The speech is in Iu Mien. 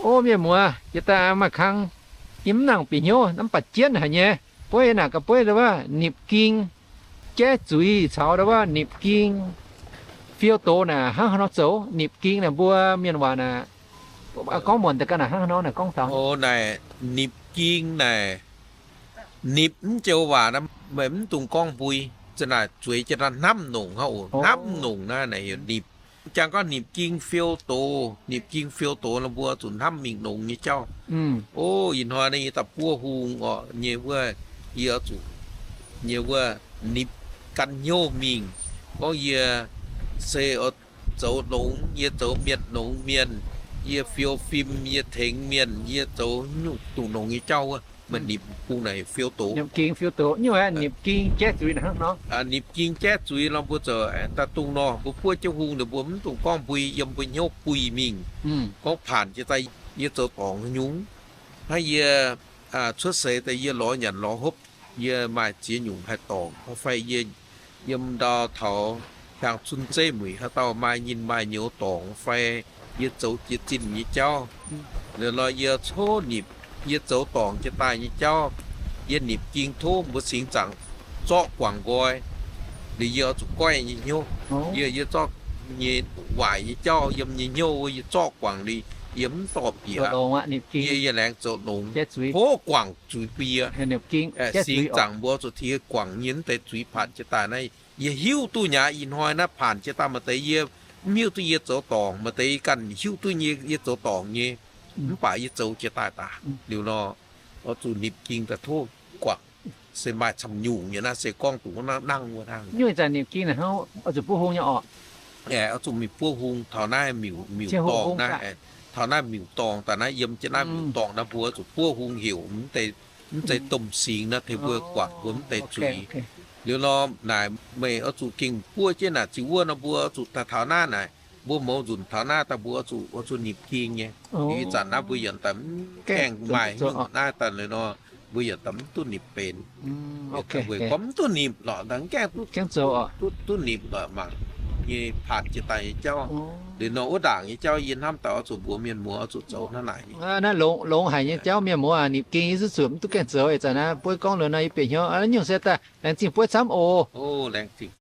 O mienh muoz, jiex daaih maaih kang, yie mv nangc bieqc hnyouv, mv baac jienv haic nyei. Bueiv naaic ga'bueiv ndau wuov nipc ging jaiv zuiz caux ndau wuov nipc ging fiou doz naaic hnangv haaix nor zoux? Nipc ging naaic mbuo mienh waac naaic gorngv muonc daaih ga'naaiv hnangv haaix nor naaic gorngv taux? O naaic, nipc ging naaic, nipc mv joux waac meih mv dungx gorngv mbui. Za'naaic zueiz jienv naaiv hnamv nongc hnangv oc. Hnamv nongc naaiv naaic heuc nipc. Jangx gorngv nipc ging fiou doz, nipc ging fiou doz nor mbuo zuqc hnamv mingh nongx nyei jauv. O ih hnoi naaiv yie daaih buov hung orqc nyei wuov, yie zuqc nyei wuov nipc gan hnyouv mingh gorngv yie se zoux nongx, yie zoux mienh nongx mienh, yie fiou fim, yie tengx mienh, yie zoux nyungc dongh nongx nyei jauv wuov. Meih nipc bung naaic fiou doz. Nipc ging fiou doz, nipc ging jaiv zuiz nor mbuo zoux daaih dongh nor, mbuo buov jienv hung nor mbuo mv dungx gorngv mbui, yiem mbuo hnyouv buih mingh gorngv paanc jienv daaih yie zoux dorngc haaix nyungc. Hnangv yie cuotv seix daaih yie lorz nyanc lorz hopv, yie maaih ziex nyungc haih dorngc fai yie yiem ndau taux hiaang cun zeiv mueic haaix dauh maaih nyinh maaih nyouz dorngc fai yie zoux jiex zinh nyei jauv, liuz nor yie coqv nipc, yie zoux dorngc jienv daaih nyei jauv, yie nipc ging tov mbuo singx zaangc zorqv guangc nqoi, liuz yie oix zuqc goiv nyei hnyouv. Yie, yie zorqv nyei waaic nyei jauv yiem nyei hnyouv wuov yie zorqv guangc liuz, yie mv dorh bieqc. Yie, yie laengz zoux nongx, tov guangc zuiz bun yie. Singx zaangc mbuo zuqc tengx guangc nyei mv deix zuiz paanc jienv daaih naaiv. Yie hiuv duqv nyei aqv, ih hnoi naaiv paanc jienv daaih maaih deix yie mv hiuv duqv yie zoux dorngc, maaih deix ganh hiuv duqv nyei yie zoux dorngc nyei, mv baac yie zoux jienv daaih daaih. Liuz nor, oix zuqc nipc ging daaih tov guangc, se maaih camv nyungc nyei naaiv se gorngv dongh wuov nangv wuov hnangv. Nyungc zanc nipc ging naaic hnangv oix zuqc buov hung nyei orqc. Oix zuqc mingh buov hung taux naaiv miuc dorngh naaiv, taux naaiv miuc dorngh daaih naaiv, yiem jienv naaiv miuc dorngh naaiv mbuo oix zuqc buov hung heuc mv deix, mv zeiz domh singx naaiv tengx mbuo guangc mbuo mv deix zuiz. Liuz nor naaic meih oix zuqc gengh buov jienv naaic ziux wuov nor mbuo oix zuqc daaih taux naaiv naaic, mbuo mouz nzunc taux naaiv daaih mbuo oix zuqc, oix zuqc nipc ging nyei. Ih zanc naaiv mbuo yaac daaih mv gaengh maaih nyungc naaiv daaih liuz nor, mbuo yaac daaih mv duqv nipc benx. Weic gorngv mv duqv nipc lorqc, mv gaengh duqv nipc lorqc mangc nyei paanc jienv daaih nyei jauv. Liuz nor wuov ndaangc nyei jauv yie hnamv daaih oix zuqc mbuox mienh muoz oix zuqc zoux hnangv naaic. Naaiv longx haic nyei jauv mienh muoz aac, nipc ging yie zuqc mv duqv gaengh zoux. Ih zanc naaiv bueiv gorngv liuz nor yie bieqc hnyouv, nyungc se daaih laengz zingh bueiv camv oc. Laengz zingh.